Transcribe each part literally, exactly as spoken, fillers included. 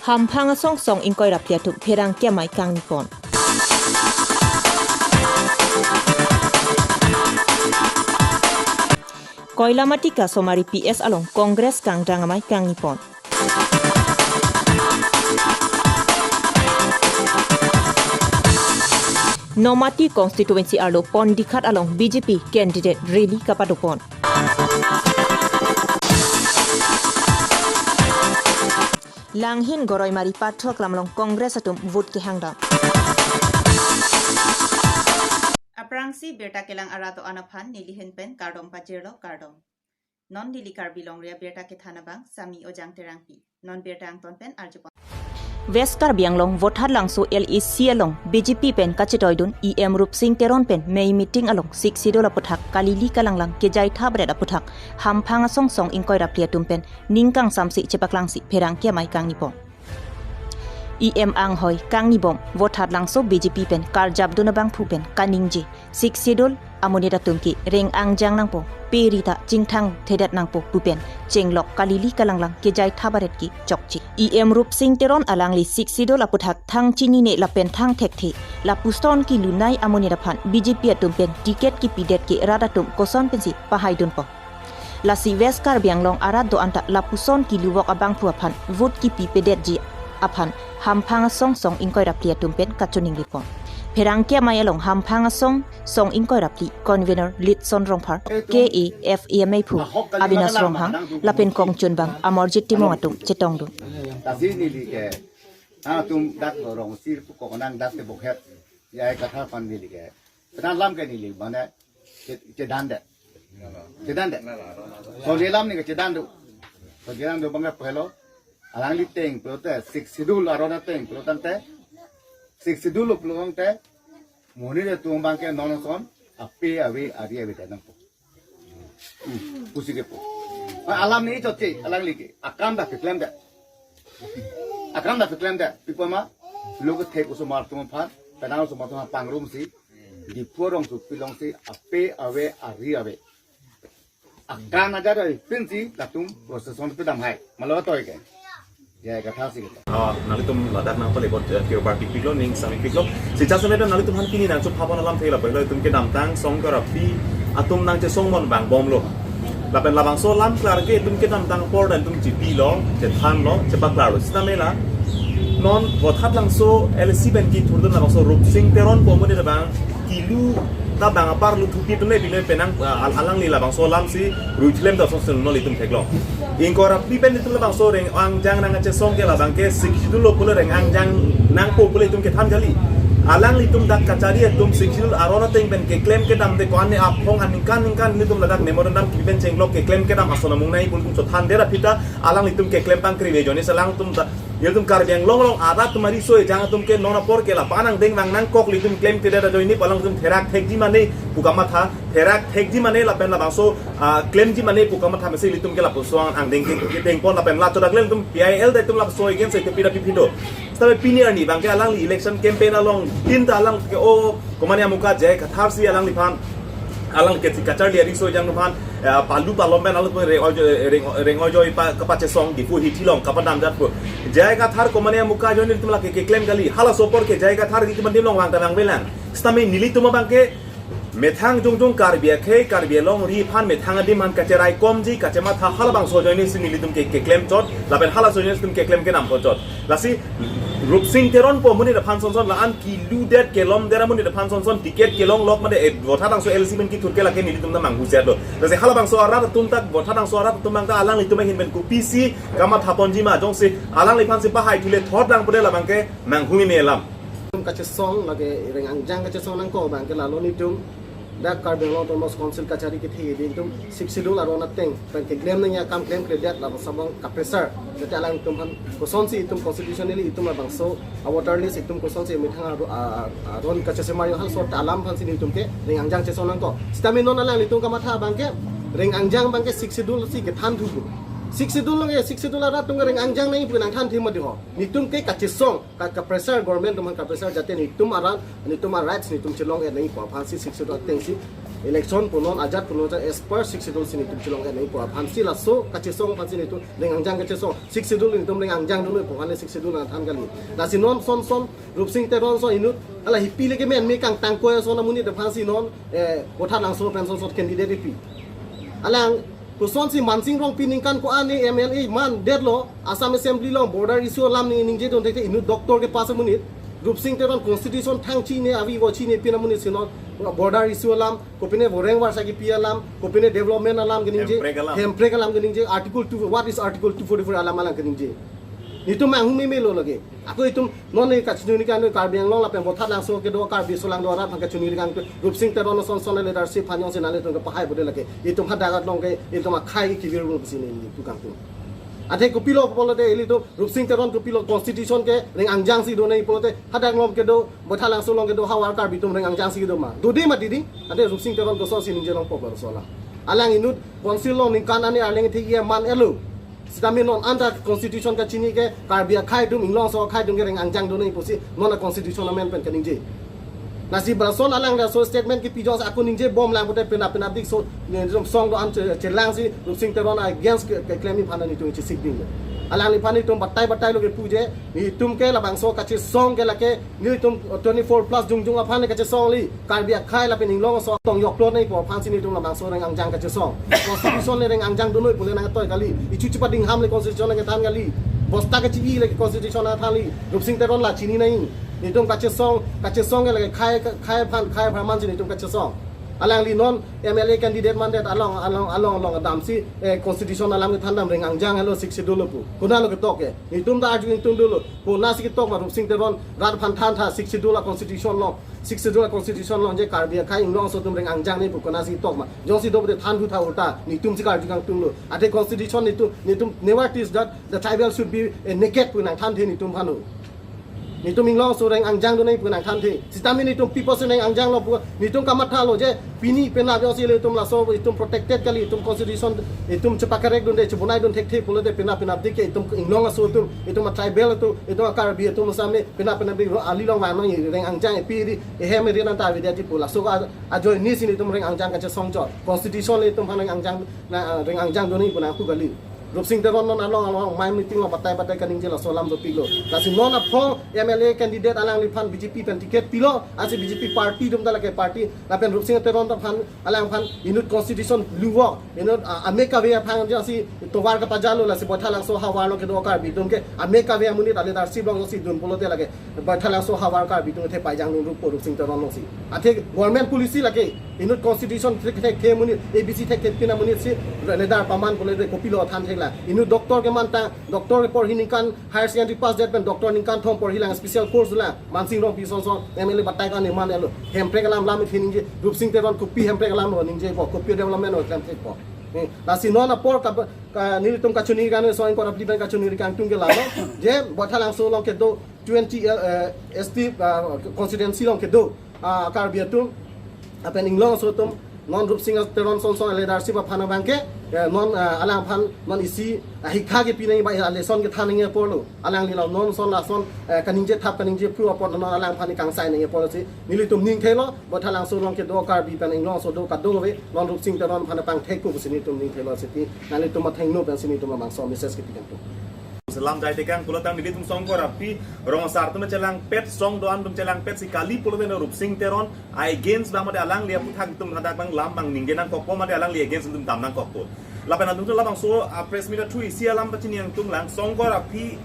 Hamphang asong song ingkoi ra phli atum pherangke amei kangni pon. Koilamati Kasomari P S along Congress kangdang amei kangni pon. Nomati constituency arlo Pondikhat along B J P candidate rally kapado pon. Langhin Goroimari Pathu aklam along Congress atum vote kehang dam. Aphrangsi birta kelang arat do-an aphan nelihin pen kardom pajirlo, kardom. Non neli Karbi Longri Abirta kethan abang Sami Ojang Terangpi. Non birta angton pen arjupon. West Karbi Anglong Vothatlangso L A C along B J P pen kachetoidun E M Rupsing Teron pen mei meeting along Sixth Schedule aputhak kalili kalanglang kejai thabret aputhak hamphang asong song ingkoi ra phli atum pen ning kangsamsi chepaklangsi pherangke amei kangni pon. E M anghoi kangni bom Vothatlangso B J P pen karjapdun abangphu pen kaningje Sixth Schedule amonit atum ke reng angjang nangpo, pe ri ta chingthang thedet nangpo pu pen chenglok kalili kalanglang kejai thabret ke chokche. E M Rupsing Teron alangli Sixth Schedule aputhak thang chinine lapen thang thekthe lapuson kelunei amonit aphan B J P atum pen ticket kipidet ke rat atum koson pensi pahaidunpo. Lasi West Karbi Anglong arat do-an ta lapuson keluvok abangphu aphan vote kipipedetji aphan hamphang asong song ingkoi ra phli atum pen kachiningri pon. Pherangke amei along hamphang asong song ingkoi ra phli convener Litson Rongphar, K A F A amei phu Abinas Ronghang lapen kongchunbang Amarjit Timung atum chetongdun. Lasi neli ke, ah, atum dak lo rong sir pu kok nang dak te bokhet. Ya, kathar aphan neli ke. Penang lam ke neli, mane, che-, chedan det. Chedan det. Kongri alam ni ke chedan do. Kongri alam do bang ke pehlo. Alangli ateng pulote, Sixth Schedule aron ateng pulo tangte, Sixth Schedule lo pulo tangte, monit atum abang ke non ason, ape ave, ari ave det nangpo. Hmm, pusi kepu. Ma alam ni chotche, alangli ke. Akam dak keklem det. Akam dak keklem det. Pi apot ma, lo kethek osomar atum aphan, penang osomar atum aphan pangrumsi, Diphu arongsopi alongsi, ape ave, ari ave. Akam ajar ave, pensi, latum procession pedam hai. Malo toi ke. Jai Kathar si kita. Ah, nanglitum ladak nangpale bot, eh, kio party piklo, ning sami piklo. Si chasane dan nanglitum aphan pini nangchupha pon alamthe lapen lo itum kedamtang song karapi atum nangchesong mon bang bomlo. Lapen labangso alam klar ke itum kedamtang apor dan itum chipilo, chethanlo, chepaklarlo. Sita mela non Vothatlangso L A C pen kethurdun labangso Rupsing Teron pu amonit abang kilu ta bang apar lu thupi atum le bile penang, ah, al-, alangli labangso alam si ruithilem ta song sung non itum theklong. Ingkoi ra phli pen itum labangso reng angjang nangkachesong ke labang ke Sixth Schedule lo pule reng angjang nangpo pule itum kethan kali. Alanglitum dak kachari atum Sixth Schedule aron ateng pen keklem kedam te ko-an ne aphong aningkan ningkan nelitum ladak memorandum kipi pen chenglok keklem kedam ason amung nai pun tum chothan dera phita alanglitum keklem pangkri le joni selang tum ta Ilitum Karbi Anglong along arat atum ariso ejang atum ke non apor ke lapu-an angdeng vang nangkok ilitum klemkledet ajoine pu alangtum therak thekji mane pu kamatha, therak thekji mane lapen labangso, ah, klemji mane pu kamatha mesi ilitum ke lapuson angdeng ke, ke dengpon lapen la chodak le ilitum P I L ta itum lapuson against ite pida piphindo. Setabe pini arni bang ke alangli election campaign along tin ta alang ke o Komane amuka J I Kathar si alangliphan, alang ke kacharli ariso ejang atum aphan, eh, palu palom pen alup reng ojoi, reng, reng ojoi pa, kapachesong Diphu hithi along kapadam jat pu. J I Kathar komane amuka ajoine itum lake keklem kali. Halaso apor ke J I Kathar itum adim along vang ta vangvelang. Sitame nelitum abang ke methang jongjong Karbi akhei, Karbi alongri aphan methang adim aphan kacherai komji, kachematha halabangso ajoine si nelitum ke, keklem chot, lapen halaso ajoine si itum keklem kedam pon chot. Lasi Rupsing Teron pu amonit aphan sonson la-an kiludet kelomdet amonit aphan sonson ticket kelonglok mate, eh, Vothatlangso L A C pen kethur ke lake nelitum ta manghu set lo. Lasi halabangso arat atum ta Vothatlangso arat atum abang ta alanglitum ahin pen kopisi kamatha ponji ma jongsi alangliphan si pahai thule thot lang pule labang ke manghu meme alam. Itum kachesong lake reng angjang kachesong nangkok abang ke lalo nelitum dak Karbi Anglong Autonomous Council kachari kethe edi itum Sixth Schedule aron ateng pen keklem nangji akam klemkledet labangso abang kapressure. Jate alangtum aphan kosonsi itum constitutionally itum labangso a voter list itum kosonsi methang aro-, a, a, aron kachesemar yo halaso alam aphansi nelitum ke reng angjang chesong nangkok. Sitame non alanglitum kamatha abang ke reng angjang abang ke Sixth Schedule si kethan thupo. Sixth Schedule along ke Sixth Schedule arat atum ke reng angjang nangji pu nangthan thim mati ho. Nelitum ke kachesong ka, kapressure government atum aphan kapressure jate nelitum arat, nelitum arights nelitum chelong-et nangji pu aphansi Sixth Schedule atengsi Election punon ajat punon cha as per Sixth Schedule si netum chelong kan ipo aphansi laso kachesong aphansi netum reng angjang kachesong. Sixth Schedule netum reng angjang dolo ipo aphan le Sixth Schedule nangthan kali. Lasi non son son Rupsing Teron son inut hala hipi le kemen me kangtang ko son amonit aphansi non eh Botha Langso pen son son candidate ipi. Alang kosonsi Mansing Rongpi ningkan ko-an ne M L A mandetlo, Assam Assembly along border issue alam ne ningje dun thekte inut doctor ke pass amonit. Rupsing Teron constitution thang chine avi vo chinepin amonit si non border issue alam, kopine voreng varsa kipi alam, kopine development alam keningje, Hemprek alam. Hemprek alam keningje, Article two, what is Article two forty-four alam alam keningje. Netum manghu meme lo lagi. Ako itum non ne kachini kan Karbi Anglong lapen Botha Langso kedo Karbi aso lang do arat aphan kachini kan Rupsing Teron son son leadership aphan jongsi nanglitum kepahai bode lagi. Itum hadak along ke itum akhai kivir bul sini tukang tu. Athe kopilo pulote ilitum Rupsing Teron kopilo constitution ke reng angjang si do nai pulote hadak along kedo Botha Langso along kedo havar Karbi atum reng angjang si do ma. Dode ma didi. Athe Rupsing Teron kosonsi ningje longpo ba so alam. Alang inut council along ningkan ani arleng the ye man elo. Sitame non anta constitution kachini ke Karbi akhai atum Inglong aso akhai atum ke reng angjang do nai pusi non a constitution amendment pen kaningje. Lasi ba son alang laso statement kipi jongsi ako ningje bom lang pote penap penapdik so netum song do-an che- chelangsi Rupsing Teron against ke, keklem aphan netum chesik ding. Alangliphan netum batai batai lo kepu je netum ke labangso kachesong ke lake netum twenty-four plus jongjong aphan le kachesong li. Karbi akhai lapen Inglong aso tong yok plot nai ipo aphansi netum labangso reng angjang kachesong. Constitution le reng angjang do nai pule nangtoi kali. Ichu chipading ham le constitution le kethan kali. Bosta kachi le constitution athan li. Rupsing Teron la chini nai. Netum kachesong, kachesong ke lake khai khai aphan khai aphan mansi netum kachesong. Alangli non M L A candidate mandet along along along along damsi eh, constitution alam kethan dam reng angjang helo Sixth Schedule lo pu. Konat lo ketok ke. Netum ta arju ingtung dolo. Konatsi ketok ma Rupsing Teron rat aphan thantha Sixth Schedule a constitution along. Sixth Schedule a constitution along je Karbi akhai Inglong aso atum reng angjang nai pu konatsi ketok ma. Jongsi do pote thanthu tha ulta netumsi karju kangtung lo. Athe constitution netum netum never teach that the tribal should be eh, naked pu nangthanthe netum aphan lo. Netum Inglong aso reng angjang do nai pu nangthanthe. Sitame netum people aso reng angjang lo pu netum kamatha lo je pini penap jongsi le itum laso itum protected kali itum constitution itum chepakerek dunde chebonai dun thekthe pulote penap penapdik ke itum Inglong aso atum itum a tribal atum itum a Karbi atum same penap penapdik lo ali along vang nang reng angjang epi di ehem eri nang ta avedetji pu laso ka ajoine si netum reng angjang kachesong chot. Constitution le itum aphan reng angjang na reng angjang do nai pu nangpu kali. Rupsing Teron non along along mai meeting along batai batai kaningje laso alam dopik lo. Lasi non aphong M L A candidate alangliphan B J P pen ticket pilo, ansi B J P party atum ta lake party, lapen Rupsing Teron ta aphan alangphan inut constitution luvok, inut ah, ame kave aphan jongsi tovar kapajalo lasi Botha Langso havar along kedo Karbi atum ke ame kave amonit a leadership along jongsi dun pulote lake Botha Langso havar Karbi atum the paijang dun rup Rupsing Teron alongsi. Athe government policy lake inut constitution thek thek the amonit A B C thek thekpin amonit si leader paman pulote kopilo than thek la. Inut doctor keman ta doctor porhi ningkan higher secondary pass det pen doctor ningkan thom porhi lang special course lang Mansing Rongpi son son M L A batai kan iman elo. Hemprek alam lam ithin ningje Rupsing Teron kopi Hemprek alam lo ningjepo kopi development lo klem thekpo. Eh, lasi non apor ka, ka nelitum kachini kan so ingkoi ra phli pen kachini kangtung ke lalo. Je Botha Langso along kedo twenty eh, S T ah, constituency along kedo ah, Karbi atum lapen Inglong aso atum non Rupsing Teron son son leadership aphan abang ke eh, non ah, alangphan non isi ah, hikha kepi nai ba lesson kethan nai apor lo. Alangli lo non son lason eh, kaningje thap kaningje phru apor non alangphan kangsai nai apor si nelitum ningthelo Botha Langso along kedo Karbi pen Inglong aso do kadokave non Rupsing Teron aphan pangthek pu si netum ningthelo siti nanglitum athengno pensi netum labangso message kepi kangtung. Selam jai tekang pulo tang nelitum Songkor Aphi rong asar atum chelangpet song do-an atum chelangpet si kali pulote Rupsing Teron against abang mate alangli aputhak atum hadak abang lam abang ningje nangkokpo mate alangli against atum dam nangkokpo. Lapen atum labangso ah, press meet athu isi alam pachini ingtung lang Songkor Aphi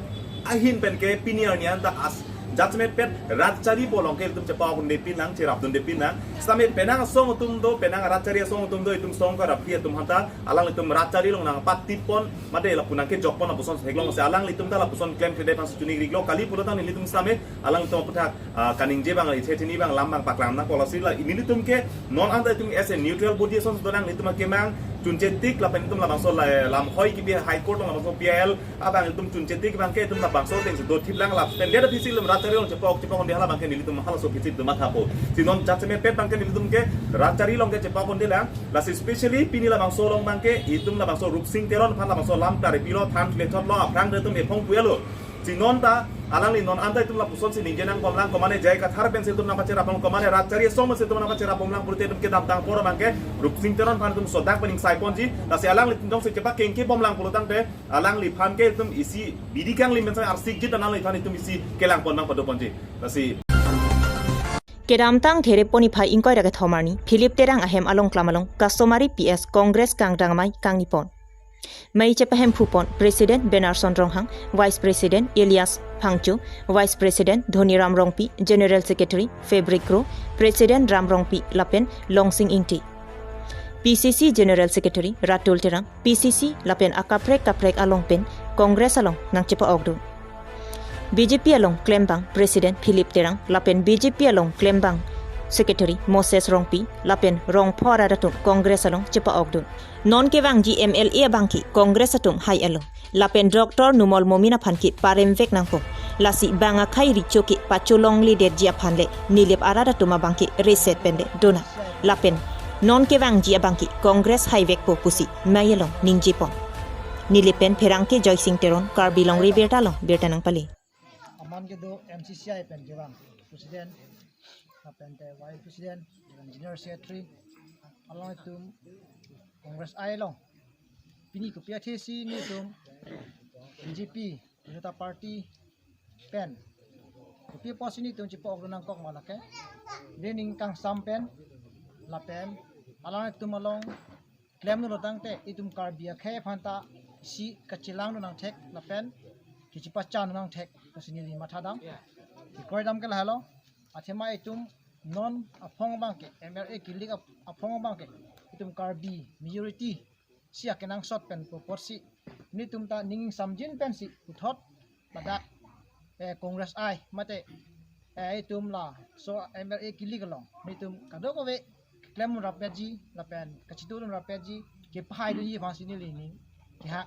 ahin pen ke pini arni anta as judgment pet rat chari po along ke itum chepa-un-e pin lang cherap dun-e pin lang. Sitame penang asong atum do penang rat chari asong atum do itum Songkor Aphi atum aphanta alanglitum rat chari along nangpatip pon mate lapu nangkejok pon lapuson theklong si alanglitum ta lapuson klemkledet aphan si chuningri iklo kali pulo tang nelitum sitame alanglitum aputhak ah, kaningje abang ithe thini abang lam abang paklang nangpo lasi la nelitum ke non anta itum as a neutral body ason do nang nelitum akemang chunche tik lapen itum labangso la- lamhoi kipi High Court along labangso P I L abang itum chunche tik abang ke itum labangso ateng si dothip lang lapen det aphi si itum rat chari along chepok chepok-un-e hala abang ke nelitum halaso aphi si itum mathapo. Si non judgment pet abang ke nelitum ke rat chari along ke chepok-un-e lang. Lasi specially pini labangso along abang ke itum labangso Rupsing Teron aphan labangso lam klaripilo than thule thotlo aphrang itum ephong pu-elo. Si non ta Alangli non anta itum lapuson si ningje nangbomlang, komane J I Kathar pensi itum nangpacherap bom, komane rat chari asong pensi itum nangpacherap bomlang pulote itum kedamtang apor abangke Rupsing Teron aphan itum sodak pen ingsai ponji. Lasi alanglitum jongsi chepakengke bomlang pulotangte alangliphan ke itum isi bidi kangli mensai arsik jit alangliphan itum isi kelang pon nangpado ponji. Lasi Kedamtang There Pon niphai ingkoi ra kethom arni Philip Terang ahem along klam along customary P S Congress kangdang amei kangni pon. Mei chepahemphu pon President Benarson Ronghang, Vice President Elias Phangcho, Vice President Dhoniram Rongpi, General Secretary Fabric Kro, President Ram Rongpi lapen Longsing Ingti. P C C General Secretary Ratul Terang, P C C lapen akaprek kaprek along pen Congress along nangchepa-okdun. B J P along klembang President Philip Terang lapen B J P along klembang Secretary Moses Rongpi lapen Rongpho arat atum Congress along chepa-okdun. Non kevangji M L A abangke Congress atum hai alo. Lapen Doctor Numal Momin aphan ke paremvek nangpo. Lasi bang akhai recho ke pacholongledetji aphan le Nilip arat atum abangke reset pen le dona. Lapen non kevangji abangke Congress haivekpo pusi mei along ningje pon. Nilip pen pherangke Joysing Teron, Karbi Longri Abirta along birta nangpale. Aman kedo M C C I pen kevang President, lapen te Vice President, lapen General Secretary, along itum Congress I along. Pini kopi athe si nelitum B J P, Janata Party pen kopi apotsi nelitum chepa-okdun nangkok ma lake. Ri ning kangsam pen, lapen alanglitum along klemdunlo tangte itum Karbi akhei aphanta isi kachelangdun nangthek lapen kachepachandun nangthek pusi neli mathadam. Kekroidam ke lahelo, athema itum non aphong abangke, M L A kilik ap-, aphong abangke itum Karbi majority si akenangsot pen pu apotsi nelitum ta ning ingsamjin pensi puthot ladak, eh, Congress I mate, eh, itum laso M L A kilik along nelitum kadokave klemrap ji lapen kachitudunrap ji, kepahaidunji aphansi neli ning keha.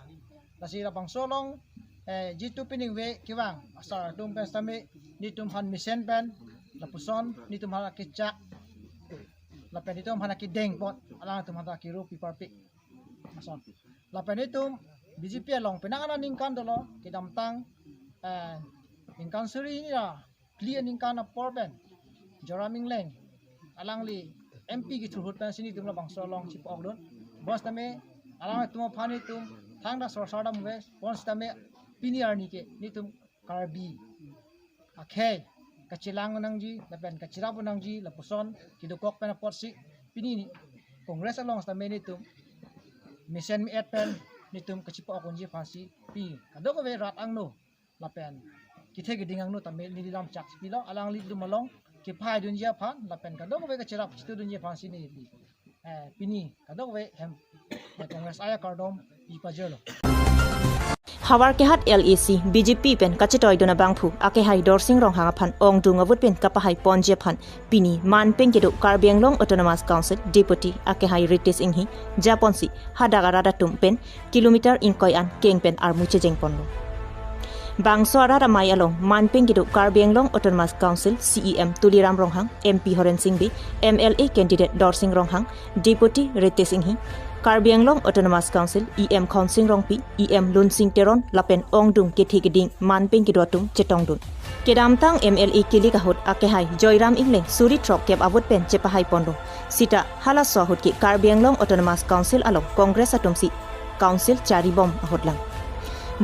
Lasi labangso along, eh, jitu piningve kevang asar atum pen sitame nelitum aphan mesen pen lapuson nelitum aphan akechak lapen nelitum aphan akedeng apot alangtum aphan ta kiru piparpik. Ason. Lapen itum B J P along penang aningkan dolo, kedamtang, eh, ningkan suri hini ra phli aningkan apor pen Joram Engleng alangli M P kethu ahut pensi nelitum labangso along chepa-okdun. Bonsitame alangtum aphan itum thangta sorsar damve, bonsitame pini arni ke nelitum Karbi akhei kachelang nangji lapen kacherap nangji lapuson kedokok pen apotsi pini ni Congress along sitame nelitum mesen me-et pen nelitum kachepa-ok unji aphansi pi kadokave rat angno lapen kethe keding angno tame neli lamchak pilo, alanglitum along kepahaidunji aphan lapen kadokave kacherap chitudunji aphansi neli, eh, pini kadokave hem, eh, Congress I akardom pi pajirlo. Havarkehat L A C B J P pen kachetoidun abangphu akehai Dorsing Ronghang aphan ongdung avut pen kapahai ponji aphan pini manpeng kedo Karbi Anglong Autonomous Council Deputy akehai Ritesh Enghi japonsi hadak arat atum pen kilometer ingkoi an keng pen armu chejeng ponlo. Bangso arat amei along manpeng kedo Karbi Anglong Autonomous Council C E M Tuliram Ronghang, M P Horen Sing Bey, M L A candidate Dorsing Ronghang, Deputy Ritesh Enghi, Karbi Anglong Autonomous Council E M Khonsing Rongpi, E M Lunsing Teron lapen ongdung kethe keding manpeng kedo atum chetongdun. Kedamtang M L A kilik ahut akehai Joyram Engleng suri throkkep avut pen chepahai ponlo. Sita halaso ahut ke Karbi Anglong Autonomous Council along Congress atumsi Council charibom ahutlang.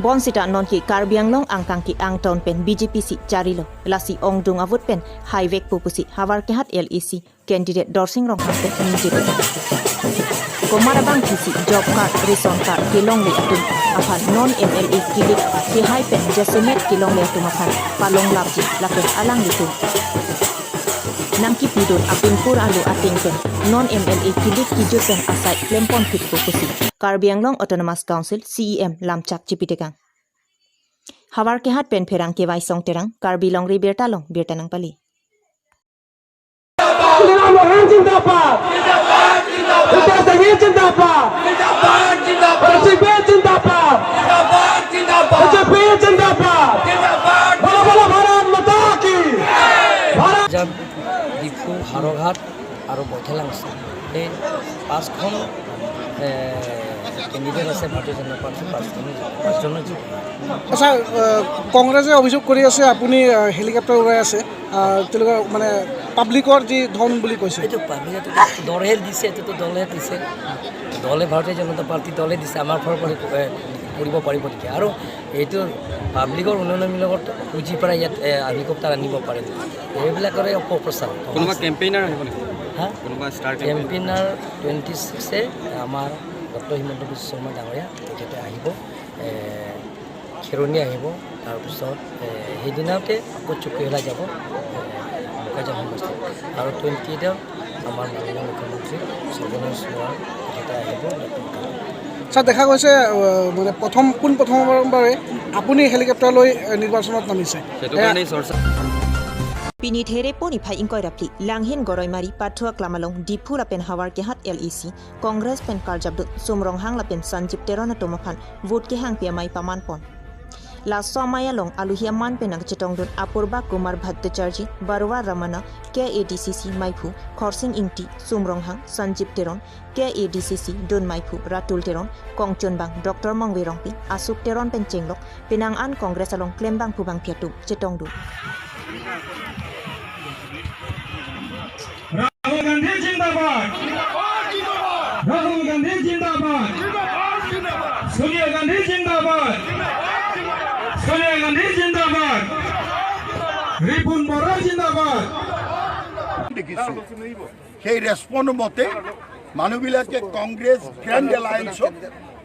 Bonsita non ke Karbi Anglong angkang ke angton pen B J P si charilo. Lasi ongdung avut pen haivekpo pusi Havarkehat L A C candidate Dorsing Ronghang pen ningje. Komat abangke si job card, ration card kelongle atum aphan non M L A kilik kehai pen jasemet kelongle atum aphan palonglapji lapen alanglitum nangkipidun apinpur alu ateng pen non M L A kilik kijut pen asai klempon phitpo pusi Karbi Anglong Autonomous Council C E M lamchak chipitekang. Havarkehat pen pherangke Vaisong Terang, Karbi Longri Abirta along birta nangpale. Tuliram Ronghang zindabad. Ritesh Enghi zindabad. Horen Sing Bey zindabad. B J P zindabad. Bolo bolo Bharat Mata Ki. Bharat. Jab Diphu, Howraghat aru Baithalangso এই পাঁচখন কেণ্ডিডেট আছে ভাৰতীয় জনতা পাৰ্টি, পাঁচখনে পাঁচজনে জিকে। আচ্ছা, আহ, কংগ্ৰেছে অভিযোগ কৰি আছে আপুনি, আহ, হেলিকপ্টাৰ উৰাই আছে, আহ, তেওঁলোকৰ মানে পাব্লিকৰ যি ধন বুলি কৈছে। এইটো পাব্লিকে দলহে দিছে, এইটোতো দলহে দিছে। দলে, ভাৰতীয় জনতা পাৰ্টি দলে দিছে, আমাৰ ফালৰ পৰা একো, এ, কৰিব পাৰিব নেকি? আৰু এইটো পাব্লিকৰ উন্নয়নমূলকত খুজি পেলাই ইয়াত, এ, হেলিকপ্টাৰ আনিব পাৰে নেকি? এইবিলাকৰে অপপ্ৰচাৰ। কোনোবা কেম্পেইনাৰ আহিব নেকি? হা? কোনোবা ষ্টাৰ কেম্পেইনাৰ? কেম্পেইনাৰ টুৱেণ্টি ছিক্সে আমাৰ ডক্টৰ হিমন্ত বিশ্ব শৰ্মা ডাঙৰীয়া তেখেতে আহিব, এ, খেৰণি আহিব। তাৰপিছত, এ, সেইদিনাতে আকৌ চুকীহোলা যাব, এ, বোকাজান সমষ্টিত। আৰু টুৱেণ্টি এইটত আমাৰ মাননীয় মুখ্যমন্ত্ৰী সৰ্বানন্দ সোণোৱাল তেখেতে আহিব। ছাৰ, দেখা গৈছে, আহ, মানে প্ৰথম, পোন প্ৰথমবাৰে আপুনি হেলিকপ্টাৰ লৈ, আহ, নিৰ্বাচনত নামিছে। সেইটো এয়া কাৰণেই চৰ্চা। Pini Therepo niphai ingkoi ra phli, Langhin Goroimari Pathu Aklam along Diphu lapen Howraghat L A C Congress pen karjapdun Sum Ronghang lapen Sanjib Teron atum aphan vote kehangpi amei pamanpon. Laso amei along aluhi aman pen nangchetongdun Apurba Kumar Bhattacharjee, Barua Ramana, K A D C C meiphu Khorsing Ingti, Sum Ronghang, Sanjib Teron, K A D C C dun meiphu Ratul Teron, kongchunbang Doctor Mongve Rongpi, Asuk Teron pen chenglok penang an Congress along klembangphu bangphi atum chetongdun. Rahul Gandhi Zindabad. Rahul Gandhi Zindabad. Sonia Gandhi Zindabad. Sonia Gandhi Zindabad. Ripun Bora Zindabad. দেখিছো। সেই ৰেছপন্স মতে মানুহবিলাকে কংগ্ৰেছ গ্ৰেণ্ড এলায়েন্সক,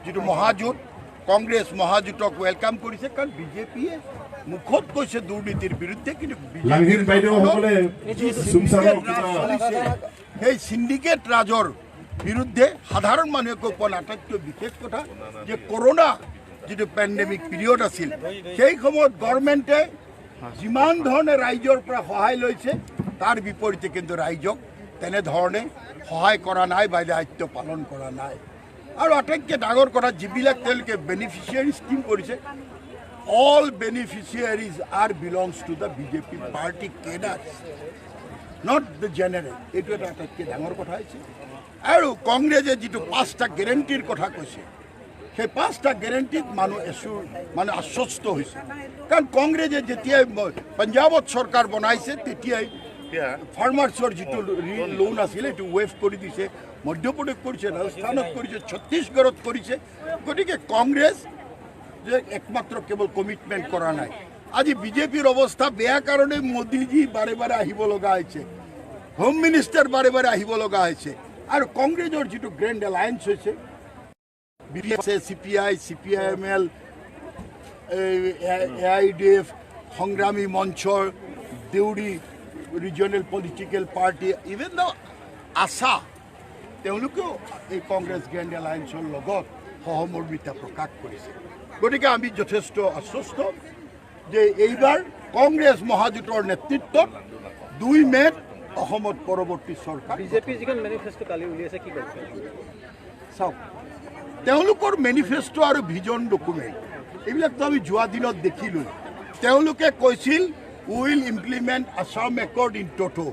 যিটো মহাজোঁট, কংগ্ৰেছ মহাজোঁটক ৱেলকাম কৰিছে, কাৰণ বিজেপিয়ে মুখত কৈছে দুৰ্নীতিৰ বিৰুদ্ধে, কিন্তু বিজেপিৰ লাংহিন বাইদেউ সকলে যি চুমচামৰ চিণ্ডিকেট ৰাজ কিবা চলিছে, সেই চিণ্ডিকেট ৰাজৰ বিৰুদ্ধে সাধাৰণ মানুহে কৈ পোৱা নাই। আটাইতকৈ বিশেষ কথা যে কৰোণা যিটো পেণ্ডেমিক পিৰিয়ড আছিল, সেই সময়ত গভৰ্ণমেণ্টে যিমান ধৰণে ৰাইজৰ পৰা সহায় লৈছে, তাৰ বিপৰীতে কিন্তু ৰাইজক তেনেধৰণে সহায় কৰা নাই বা দায়িত্ব পালন কৰা নাই। আৰু আটাইতকৈ ডাঙৰ কথা, যিবিলাক তেওঁলোকে বেনিফিচিয়াৰী স্কিম কৰিছে, all beneficiaries are belongs to the B J P party cadres, not the general। এইটো এটা আটাইতকৈ ডাঙৰ কথা হৈছে। আৰু কংগ্ৰেছে যিটো পাঁচটা গেৰেণ্টিৰ কথা কৈছে, সেই পাঁচটা গেৰেণ্টিত মানুহ এচুৰ, মানুহ আশ্বস্ত হৈছে। কাৰণ কংগ্ৰেছে যেতিয়া ম-, পঞ্জাৱত চৰকাৰ বনাইছে, তেতিয়াই ফাৰ্মাৰ্ছৰ যিটো ৰি-, লোন আছিলে, এইটো ৱেভ কৰি দিছে। মধ্যপ্ৰদেশ কৰিছে, ৰাজস্থানত কৰিছে, ছত্তীশগড়ত কৰিছে। গতিকে কংগ্ৰেছ যে একমাত্ৰ কেৱল কমিটমেণ্ট কৰা নাই। আজি বিজেপিৰ অৱস্থা বেয়া কাৰণে মোদীজী বাৰে বাৰে আহিব লগা হৈছে, হোম মিনিষ্টাৰ বাৰে বাৰে আহিব লগা হৈছে। আৰু কংগ্ৰেছৰ যিটো গ্ৰেণ্ড এলায়েন্স হৈছে, বি পি এফ আছে, C P I, C P I M L, A I D F, সংগ্ৰামী মঞ্চৰ, Deori regional political party, even the আশা, তেওঁলোকেও এই কংগ্ৰেছ গ্ৰেণ্ড এলায়েন্সৰ লগত সহমৰ্মিতা প্ৰকাশ কৰিছে। গতিকে আমি যথেষ্ট আশ্বস্ত যে এইবাৰ কংগ্ৰেছ মহাজোঁটৰ নেতৃত্বত দুই মে'ত অসমত পৰৱৰ্তী চৰকাৰ। বিজেপিৰ যিখন মেনিফেষ্টো কালি উলিয়াইছে, কি ক'ব? চাওক, তেওঁলোকৰ মেনিফেষ্টো আৰু ভিজন ডকুমেণ্ট এইবিলাকতো আমি যোৱা দিনত দেখিলোঁ। তেওঁলোকে কৈছিল, "We will implement Assam Accord in toto।"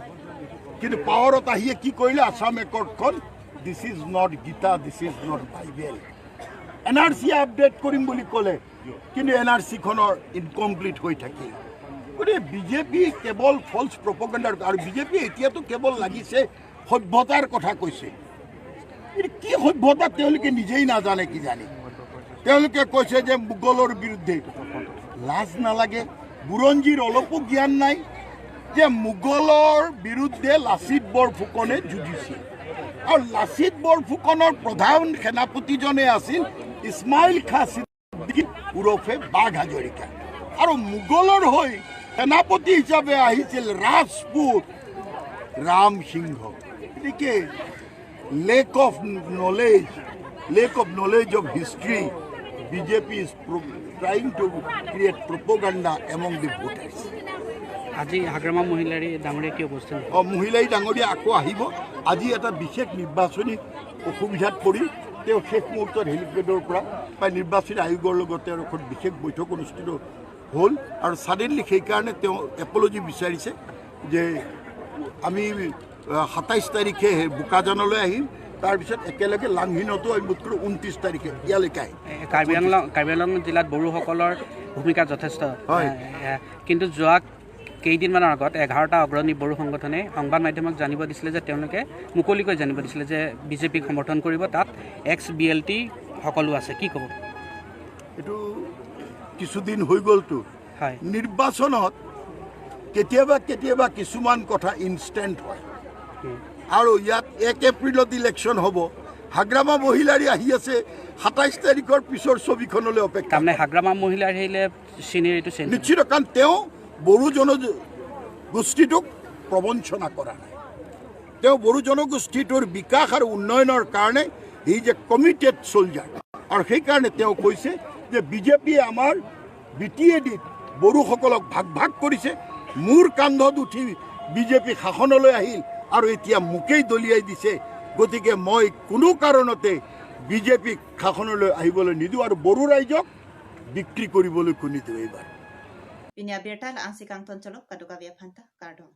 কিন্তু পাৱাৰত আহিয়ে কি কৰিলে? আছাম একৰ্ডখন, "This is not Gita, this is not Bible।" N R C update কৰিম বুলি ক'লে, কিন্তু এন আৰ চিখনৰ ইনকমপ্লিট হৈ থাকিল। গতিকে বিজেপি কেৱল ফলছ প্ৰপগেণ্ডাৰ, আৰু বিজেপি এতিয়াতো কেৱল লাগিছে সভ্যতাৰ কথা কৈছে। কিন্তু কি সভ্যতা তেওঁলোকে নিজেই নাজানে কিজানি। তেওঁলোকে কৈছে যে মোগলৰ বিৰুদ্ধে। লাজ নালাগে? বুৰঞ্জীৰ অলপো জ্ঞান নাই যে মোগলৰ বিৰুদ্ধে লাচিত বৰফুকনে যুঁজিছিল। আৰু লাচিত বৰফুকনৰ প্ৰধান সেনাপতিজনে আছিল ইছমাইল খাঁ ছিদ্দিকী ওৰফে বাঘ হাজৰিকা। আৰু মোগলৰ হৈ সেনাপতি হিচাপে আহিছিল ৰাজপুত ৰাম সিংহ। গতিকে lack of knowledge, lack of knowledge of history, B J P is pro-, trying to create propaganda among the voters. আজি হাগ্ৰামা মহিলাৰী ডাঙৰীয়া কি অৱস্থা? অ, মহিলাৰী ডাঙৰীয়া আকৌ আহিব। আজি এটা বিশেষ নিৰ্বাচনী অসুবিধাত পৰি তেওঁ শেষ মুহূৰ্তত হেলিপেডৰ পৰা প্ৰায় নিৰ্বাচনী আয়োগৰ লগত তেওঁৰ এখন বিশেষ বৈঠক অনুষ্ঠিত হ'ল আৰু ছাডেনলি সেইকাৰণে তেওঁ এপলজি বিচাৰিছে যে আমি আহ, সাতাইছ তাৰিখে সেই বোকাজানলৈ আহিম, তাৰপিছত একেলগে লাংহিনতো আমি বোধ কৰোঁ ঊনত্ৰিছ তাৰিখে ইয়ালৈকে আহিম। এ, কাৰ্বি আংলং কাৰ্বি আংলং জিলাত বড়োসকলৰ ভূমিকা যথেষ্ট। হয়। এ, এ, কিন্তু যোৱা কেইদিনমানৰ আগত এঘাৰটা অগ্ৰণী বড়ো সংগঠনে সংবাদ মাধ্যমক জানিব দিছিলে যে তেওঁলোকে মুকলিকৈ জানিব দিছিলে যে বিজেপিক সমৰ্থন কৰিব, তাত এক্স বি এল টি সকলো আছে। কি ক'ব? এইটো কিছুদিন হৈ গ'লতো। হয়। নিৰ্বাচনত কেতিয়াবা কেতিয়াবা কিছুমান কথা ইনষ্টেণ্ট হয়। উম। আৰু ইয়াত এক এপ্ৰিলত ইলেকশ্যন হ'ব। হাগ্ৰামা মহিলাৰী আহি আছে, সাতাইছ তাৰিখৰ পিছৰ ছবিখনলৈ অপেক্ষা। তাৰমানে হাগ্ৰামা মহিলাৰ আহিলে চিনেৰীটো চেঞ্জ। নিশ্চিত, কাৰণ তেওঁ বড়ো জনগোষ্ঠীটোক প্ৰবঞ্চনা কৰা নাই। তেওঁ বড়ো জনগোষ্ঠীটোৰ বিকাশ আৰু উন্নয়নৰ কাৰণে হি ইজ এ কমিটেড ছ'লজাৰ। আৰু সেইকাৰণে তেওঁ কৈছে যে বিজেপিয়ে আমাৰ বি টি এ ডিত বড়োসকলক ভাগ ভাগ কৰিছে। মোৰ কান্ধত উঠি বিজেপি শাসনলৈ আহিল আৰু এতিয়া মোকেই দলিয়াই দিছে। গতিকে মই কোনো কাৰণতে বিজেপিক শাসনলৈ আহিবলৈ নিদিওঁ আৰু বড়ো ৰাইজক বিক্ৰী কৰিবলৈকো নিদিওঁ এইবাৰ। Pini abirta la-an si kangton cholok, kadokave aphanta kardom.